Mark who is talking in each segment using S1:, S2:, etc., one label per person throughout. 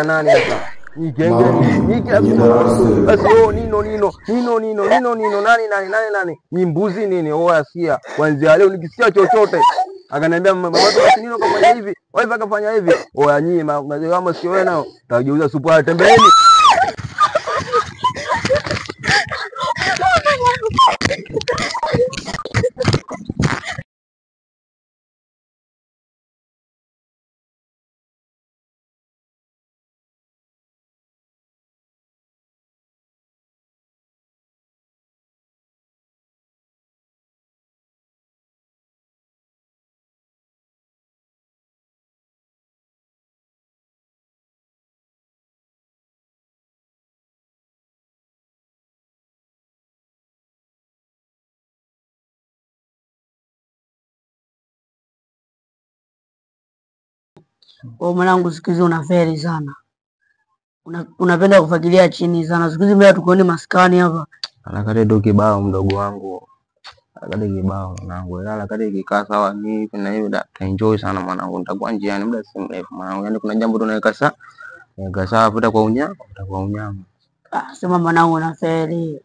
S1: Nani hapa? Ni genge ni kila siku. Basi oh, nino nino nino nino nino nino nani nani nani nani ni mbuzi nini? Oh, asikia. Kuanzia leo nikisikia chochote akaniambia mama watu basi nino kafanya hivi, wewe kafanya hivi. Oh, nyinyi kama sio wewe nao tageuza supu ya tembeeni.
S2: Kwa mwanangu, siku hizi unaferi sana. Unapenda kufagilia chini sana. Siku hizi mbona tukuoni maskani hapa?
S1: Harakati tu kibao mdogo wangu. Harakati kibao mwanangu. Ila harakati ikikaa sawa ni hivi na hivi da enjoy sana mwanangu. Nitakuwa njiani muda si mrefu mwanangu. Yaani kuna jambo tunaweka sawa. Naweka sawa futa kwa unyama, futa kwa unyama.
S2: Ah, sema mwanangu unaferi.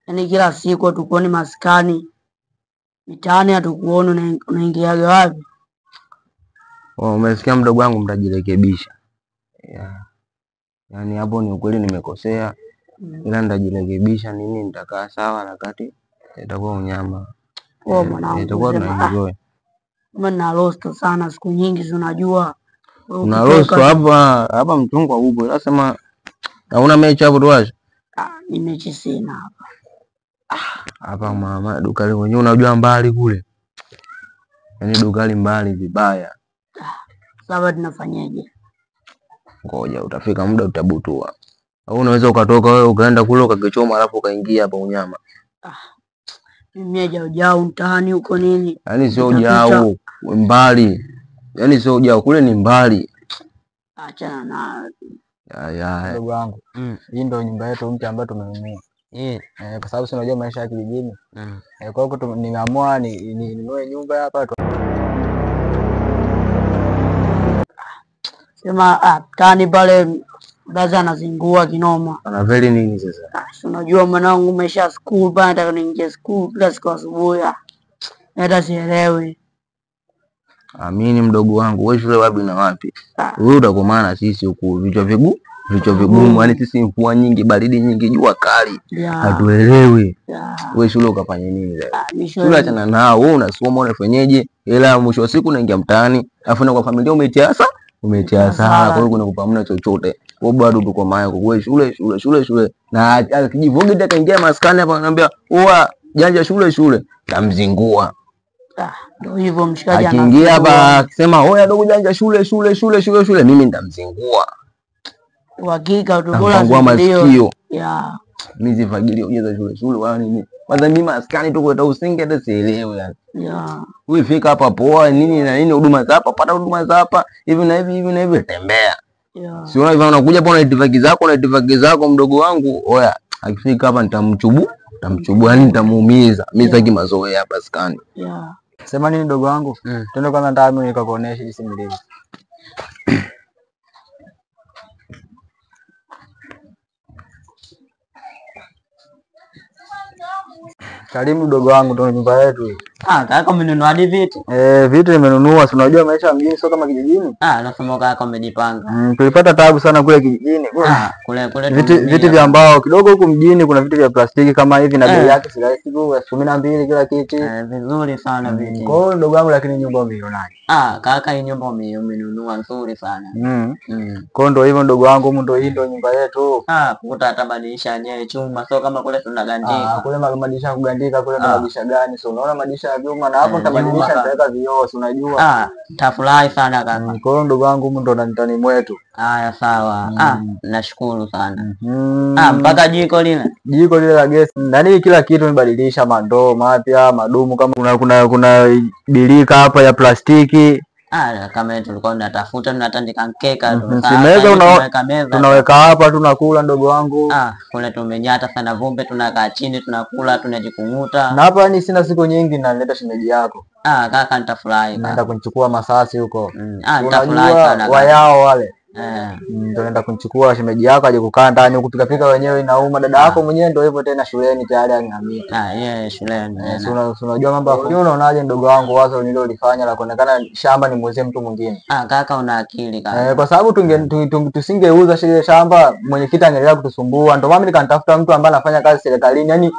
S2: Yaani kila siku hatukuoni maskani. Mitaani hatukuoni, unaingiaga wapi?
S1: Oh, umesikia mdogo wangu, mtajirekebisha. Yeah. Yaani hapo ni ukweli nimekosea. Ila nitajirekebisha nini, nitakaa sawa harakati itakuwa unyama.
S2: Oh, mwanangu,
S1: Itakuwa tunaenjoy.
S2: Kama nina rosto sana siku nyingi, si unajua.
S1: Una rosto hapa hapa, mchungwa upo. Ila sema hauna mechi hapo tuache.
S2: Ah, ni mechi sina hapa.
S1: Hapa mama duka leo wenyewe unajua mbali kule. Yaani duka li mbali vibaya.
S2: Sasa tunafanyaje?
S1: Ngoja utafika muda utabutua. Au unaweza ukatoka wewe ukaenda kule ukakichoma alafu ukaingia hapa unyama.
S2: Ah, mimi jau jau mtaani huko nini?
S1: Yaani sio jau mbali. Yaani sio jau kule ni mbali.
S2: Achana na
S1: ya
S3: ndugu wangu. Hii ndio nyumba yetu mpya ambayo tumenunua. Kwa sababu si unajua maisha ya kijijini. Kwa hiyo nimeamua ninunue nyumba hapa.
S2: Sema tani pale baza anazingua kinoma.
S1: Anaveli nini sasa?
S2: Si unajua mwanangu maisha school bana, nataka niingie school kila siku asubuhi. Hata sielewi.
S1: Amini mdogo wangu, wewe shule wapi na wapi? Wewe utakomana sisi huku vichwa vigumu, vichwa vigumu, yani sisi mvua nyingi, baridi nyingi, jua kali. Hatuelewi. Wewe shule ukafanya nini sasa? Shule achana nao, wewe unasoma unafanyeje? Ila mwisho wa siku unaingia mtaani, afu na kwa familia umeitia sasa, umeitia hasara, kwa hiyo kuna kupamna chochote. Wewe bado uko kwa yako. Wewe shule shule shule shule. Na akijivuga akaingia maskani hapa ananiambia, "Oa janja shule shule." Tamzingua.
S2: Ndio hivyo mshikaji
S1: akiingia hapa akisema, "Oya dogo janja shule shule shule shule shule," mimi nitamzingua.
S2: Uhakika utakula
S1: Nitamfungua masikio.
S2: Yeah.
S1: Mimi sifagili ujeza shule shule wala nini. Kwanza mimi maskani tu kuleta usingi hata sielewi yani.
S2: Yeah.
S1: Wewe fika hapa poa nini na nini, huduma za hapa, pata huduma za hapa, hivi na hivi hivi na hivi, tembea.
S2: Yeah.
S1: Si unaona unakuja hapa una itifaki zako, una itifaki zako mdogo wangu. Oya, akifika hapa nitamchubu, nitamchubu yani nitamuumiza. Mimi sitaki mazoea hapa skani.
S2: Yeah.
S3: Sema nini ndogo wangu? Twende kwanza ndani nikakuoneshe jinsi nilivyo. Karibu mdogo wangu, ndo nyumba yetu hii.
S4: Ah, kaka umenunua hadi vitu?
S3: Vitu nimenunua, si unajua maisha ya mjini sio kama kijijini.
S4: Ah, nasema kaka umejipanga.
S3: Tulipata taabu sana kule kijijini.
S4: Ah, kule kule
S3: vitu vya mbao kidogo, huku mjini kuna vitu vya plastiki kama hivi na bei yake si rahisi tu, 12,000 kila kiti.
S4: Vizuri sana vitu.
S3: Kwa hiyo ndogo wangu, lakini nyumba umeionaje?
S4: Ah, kaka hii nyumba umenunua nzuri sana.
S3: Kwa hiyo ndio hivyo ndogo wangu, humu ndio hii ndio nyumba yetu.
S4: Ah, kuta hata madirisha yenyewe chuma, sio kama kule tunagandika.
S3: Ah, kule madirisha kugandika kule ndo madirisha gani? So unaona madirisha ya vyuma na hapo nitabadilisha nitaweka vioo, si unajua.
S4: Ah, tafurahi sana kaka.
S3: Kwa hiyo ndugu wangu, humu ndo ndani mwetu.
S4: Haya sawa. Ah, nashukuru sana. Ah, mpaka jiko lile.
S3: Jiko lile la gesi. Ndani kila kitu nimebadilisha, mandoo mapya, madumu kama kuna bilika hapa ya plastiki.
S4: Ah, kama tulikuwa tunatafuta tunatandika mkeka tu.
S3: Si meza tunaweka hapa tunakula ndogo wangu.
S4: Ah, kule tumenyata sana vumbi, tunakaa chini tunakula tunajikunguta.
S3: Na hapa ni sina siku nyingi na nileta shemeji yako.
S4: Ah, kaka nitafurahi.
S3: Naenda kunichukua Masasi huko.
S4: Ah, nitafurahi sana.
S3: Wayao wale. Ndio naenda kumchukua shemeji yako aje kukaa ndani huku, pika pika wenyewe inauma. Dada yako mwenyewe ndio hivyo tena, shuleni tayari amehamia.
S4: Yeye shuleni.
S3: Si unajua mambo ya form. Unaonaje ndogo wangu wazo nililolifanya la kuonekana shamba nimuuzie mtu mwingine?
S4: Kaka una akili kaka.
S3: Kwa sababu tusingeuza ile shamba, mwenyekiti angeendelea kutusumbua. Ndio maana nikanitafuta mtu ambaye anafanya kazi serikalini, yani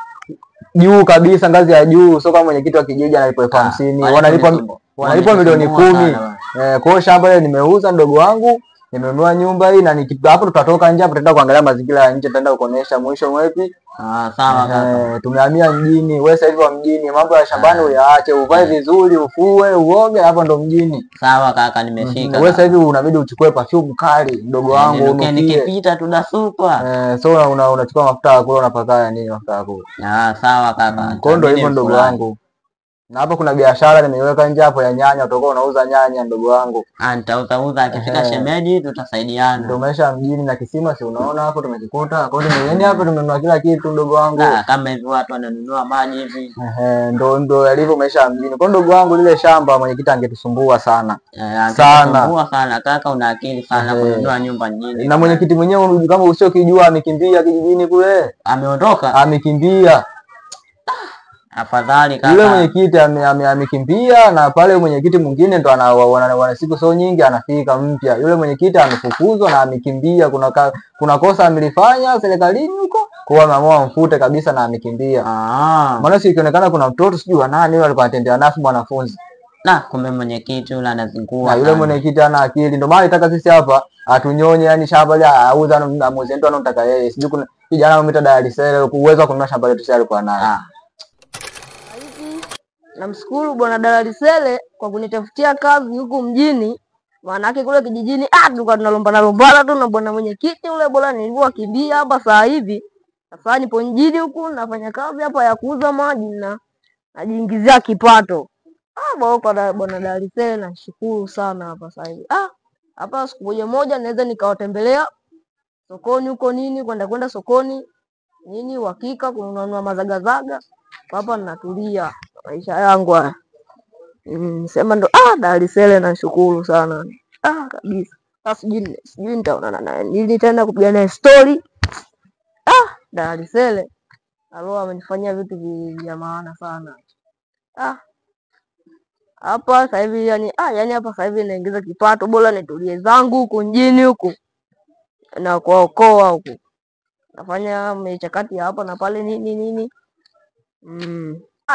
S3: juu kabisa, ngazi ya juu, sio kama mwenyekiti wa kijiji analipwa 50,000, wanalipwa milioni 10. Kwa hiyo shamba ile nimeuza ndogo wangu, nimenunua nyumba hii, na hapo tutatoka nje hapo tutaenda kuangalia mazingira ya nje, tutaenda kuonesha mwisho mwepi.
S4: Sawa kaka.
S3: Tumehamia mjini, wewe sasa hivi wa mjini, mambo ya shambani uyaache, uvae vizuri, ufue, uoge, hapo ndo mjini.
S4: Sawa kaka, nimefika.
S3: Wewe sasa hivi unabidi uchukue perfume kali mdogo wangu, unukie.
S4: Nikipita tunasupa.
S3: So unachukua mafuta ya kula, unapaka nini mafuta ya kula.
S4: Sawa kaka.
S3: Kwa hiyo ndio hivyo ndogo wangu. Na hapo kuna biashara nimeiweka nje hapo ya nyanya, utakuwa unauza nyanya ndogo wangu.
S4: Nitauza, akifika shemeji tutasaidiana.
S3: Ndio maisha mjini, na kisima si unaona hapo tumekikuta. Kwa hiyo yani hapo tumenunua kila kitu ndogo wangu.
S4: Kama hivi watu wananunua maji hivi.
S3: Ndio yalivyo maisha ya mjini. Kwa ndogo wangu lile shamba mwenyekiti angetusumbua sana.
S4: Angetusumbua sana kaka, una akili sana kununua nyumba mjini.
S3: Na mwenyekiti mwenyewe kama usiokijua amekimbia kijijini kule.
S4: Ameondoka?
S3: Amekimbia.
S4: Afadhali kaka.
S3: Yule mwenyekiti amekimbia, na pale mwenyekiti mwingine ndo ana siku sio nyingi anafika mpya. Yule mwenyekiti amefukuzwa na amekimbia, kuna kosa amelifanya serikalini huko, kwa hiyo ameamua mfute kabisa na amekimbia. Maana si ikionekana kuna mtoto sijui wa nani yule alikuwa anatembea nafu mwanafunzi.
S4: Na kumbe mwenyekiti yule anazingua.
S3: Na yule mwenyekiti ana akili. Ndio maana nataka sisi hapa atunyonye, yani shamba ile auza na muuze mtu anamtaka yeye. Sijui kuna kijana ameita Dalisele uwezo kununua shamba letu sisi alikuwa naye.
S2: Namshukuru Bwana Dalisele kwa kunitafutia kazi huku mjini. Maana yake kule kijijini tulikuwa tunalombana lombana tu na bwana mwenyekiti ule, bora nilivyokimbia hapa sasa hivi. Sasa nipo mjini huku nafanya kazi hapa ya kuuza maji na najiingizia kipato. Bwana Dalisele nashukuru sana hapa sasa hivi. Hapa siku moja moja naweza nikawatembelea sokoni huko nini, kwenda sokoni nini, uhakika kununua mazagazaga. Hapa natulia maisha yangu haya. Sema ndo Dalisele nashukuru sana. Kabisa. Sasa sijui nitaonana naye nini tena kupiga naye story. Dalisele alo amenifanyia vitu vya maana sana. Hapa sasa hivi yani yani hapa sasa hivi naingiza kipato, bora nitulie zangu huku mjini huku na kuokoa huku. Nafanya michakati hapa na pale nini nini.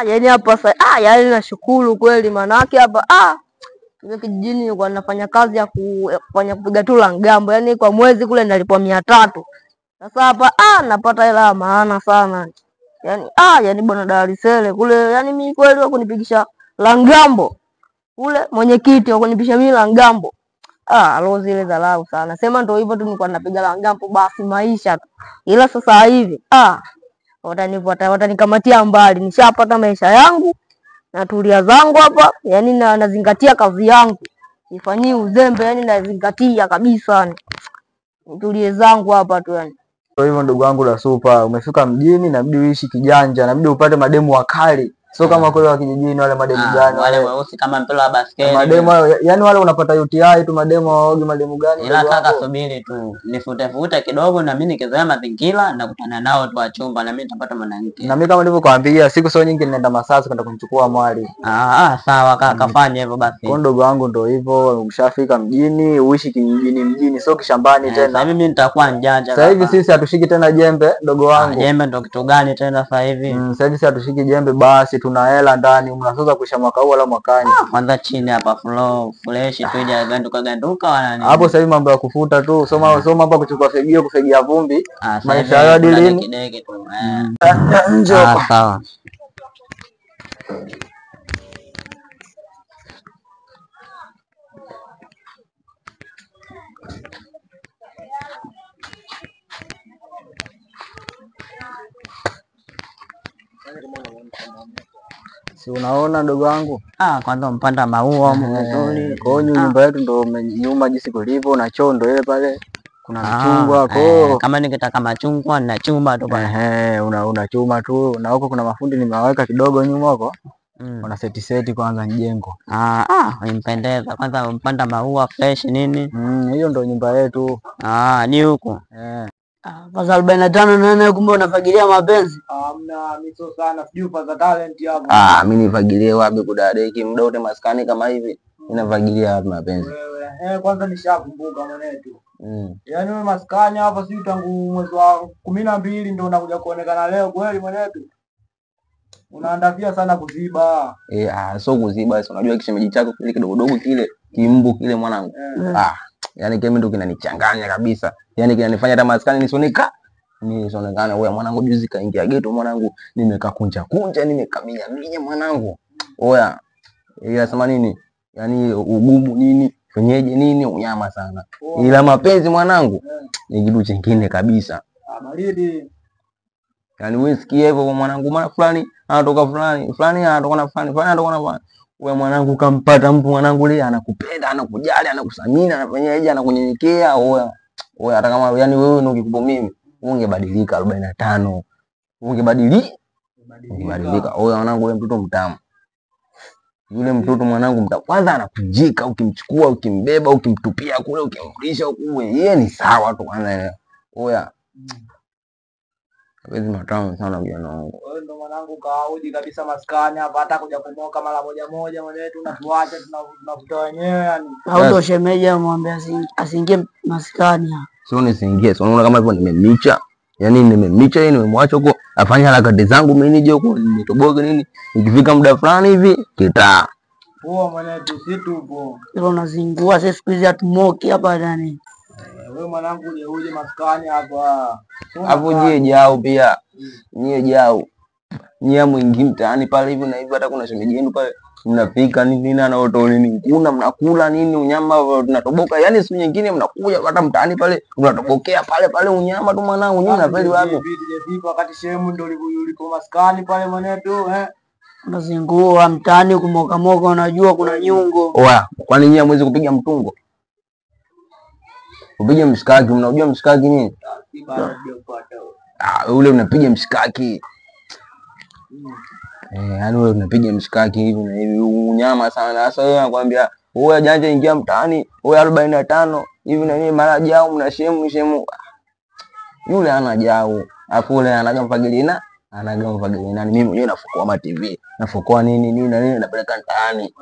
S2: Yani hapa sasa yani nashukuru kweli, maana yake hapa kile kijijini nilikuwa nafanya kazi ya kufanya kupiga tu la ngambo, yani kwa mwezi kule nalipwa 300. Sasa hapa napata hela maana sana. Yani yani Bwana Dalisele kule, yani mimi kweli wakunipigisha la ngambo. Kule mwenyekiti wakunipisha mimi la ngambo. Alo zile dharau sana. Sema ndio hivyo tu, nilikuwa napiga la ngambo basi maisha tu. Ila sasa hivi watanikamatia mbali. Nishapata maisha yangu na tulia zangu hapa, yani nazingatia kazi yangu. Sifanyii uzembe, yani nazingatia kabisa yani. Nitulie zangu hapa tu yani.
S3: Kwa hivyo ndugu wangu la super, umefika mjini inabidi uishi kijanja, inabidi upate mademu wakali. Sio kama kule wa kijijini wale mademu gani
S4: wale weusi kama mpira wa basketi.
S3: Mademu yani wale unapata UTI tu, mademu waogi, mademu gani?
S4: Ila kaka subiri tu nifute kidogo, na mimi nikizoea mazingira na kutana nao tu wachumba, na mimi nitapata mwanamke.
S3: Na mimi kama nilivyokuambia siku sio nyingi ninaenda Masasi kwenda kumchukua mwali.
S4: Sawa kaka, fanya hivyo basi.
S3: Kwa ndugu wangu ndio hivyo, ushafika mjini uishi kijijini mjini, sio kishambani tena.
S4: Sasa mimi nitakuwa mjanja.
S3: Sasa hivi sisi hatushiki tena jembe ndogo wangu.
S4: Jembe ndio kitu gani tena sasa hivi?
S3: Sasa hivi sisi hatushiki jembe, basi tuna hela ndani, mnasoza kuisha mwaka huu wala mwakani.
S4: Kwanza chini hapa flow fresh tu, ija ganduka ganduka wala nini.
S3: Hapo sasa hivi mambo ya kufuta tu, soma soma hapa, kuchukua fegio, kufegia vumbi. Maisha hayo hadi lini?
S4: Kidege tu.
S3: Njoo.
S4: Sawa.
S3: Si unaona ndugu wangu?
S4: Kwanza mpanda maua mzuri.
S3: Kwa hiyo nyumba yetu ndo nyuma jinsi kulivyo, na choo ndo ile pale. Kuna machungwa kwa
S4: kama nikitaka machungwa na chuma tu pale.
S3: Una chuma tu, na huko kuna mafundi nimewaweka kidogo nyuma huko. Wana seti seti kwanza mjengo.
S4: Impendeza. Kwanza umpanda maua fresh nini?
S3: Hiyo ndo nyumba yetu.
S4: Ni huko.
S2: Faza 45 nene kumbe unafagilia mapenzi.
S3: Hamna miso sana, sijui faza talent hapo.
S1: Mimi nifagilie wapi kudadeki muda wote maskani kama hivi? Ninafagilia wapi mapenzi?
S3: Wewe, kwanza nishakumbuka mwanetu. Yaani wewe maskani hapa sijui tangu mwezi wa 12 ndio unakuja kuonekana leo kweli mwanetu. Unaandafia sana kuziba.
S1: So kuziba, si unajua kishemeji chako kile kidogodogo kile, kimbu kile mwanangu. Yaani kile ndio kinanichanganya kabisa. Yaani kinanifanya hata maskani nisionekane. Nisionekane wewe mwanangu, juzi kaingia geto mwanangu, nimekakunja kunja, nimekaminya minya mwanangu. Oya, ila sema nini? Yaani ugumu nini? Fenyeje nini? Unyama sana. Ila mapenzi mwanangu ni kitu chingine kabisa.
S3: Baridi.
S1: Yaani wewe sikia hivyo kwa mwanangu, mara fulani anatoka fulani, fulani anatoka na fulani, fulani anatoka na fulani. Wewe mwanangu kampata mtu mwanangu leo anakupenda, anakujali, anakuthamini, anafanyaje, anakunyenyekea. Oya, oya hata kama yani wewe ndio ungekuwa mimi, ungebadilika 45. Ungebadilika. Oya mwanangu, yule mtoto mtamu. Yule mtoto mwanangu mtamu. Kwanza anakujika, ukimchukua, ukimbeba, ukimtupia kule, ukimrudisha huku, yeye ni sawa tu kwanza. Oya. Mapenzi matamu sana kijana wangu.
S3: Wewe ndo mwanangu kaauji kabisa maskani hapa, hata kuja kumoka mara moja moja mwanetu, unatuacha tunavuta wenyewe yani.
S2: Au ndo shemeji amwambia asiingie maskani hapa.
S1: Sio nisiingie, sio unaona kama hivyo nimemicha. Yaani nimemicha yeye, nimemwacha huko afanye harakati zangu mimi nije huko nitoboke nini. Nikifika muda fulani hivi kitaa.
S3: Poa mwanetu, si tupo.
S2: Ndio unazingua sisi siku hizi hatumoki hapa ndani.
S3: Wewe mwanangu uje uje maskani hapa.
S1: Hapo je jao pia. Nyie jao. Nyie mwingi mtaani pale hivi na hivi, hata kuna shemeji yenu pale mnapika nini nini anaotoa nini kuna mnakula nini unyama tunatoboka. Yaani siku nyingine mnakuja hata mtaani pale mnatobokea pale pale unyama tu mwanangu. Nyinyi mnafeli wapi?
S3: Vipi wakati shemu ndio ulipo maskani pale mwanetu
S2: Unazingua mtaani kumoka moka, unajua kuna nyungo.
S1: Oya, kwani nyinyi hamwezi kupiga mtungo? Upige mshikaki, mnajua mshikaki nini? Ule unapiga mshikaki. Yaani ule unapiga mshikaki hivi na hivi, unyama sana. Sasa wewe anakuambia, wewe janja ingia mtaani, wewe 45 hivi na nini, mara jao mna shemu shemu. Yule ana jao, afu yule anaga mfagilina, anaga mfagilina. Mimi mwenyewe nafukua ma TV, nafukua nini nini na nini napeleka mtaani.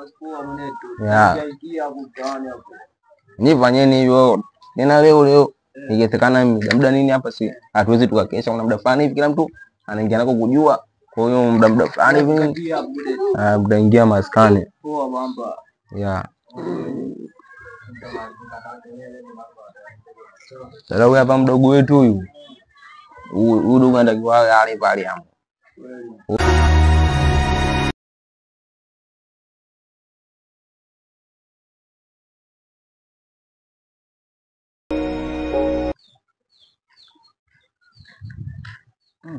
S1: Ni fanyeni hivyo. Tena leo leo ikiwezekana muda nini hapa si hatuwezi tukakesha, kuna muda fulani hivi kila mtu anaingia nako kujua. Kwa hiyo muda fulani hivi mtaingia maskani.
S3: Poa mamba.
S1: Sasa huyu hapa mdogo wetu huyu. Huyu dogo anatakiwa ale pale hapo.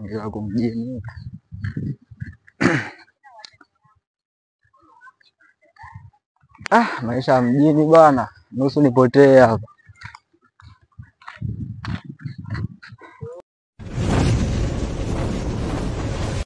S3: Ila kumjini. Maisha ya mjini bwana, nusu nipotee hapa.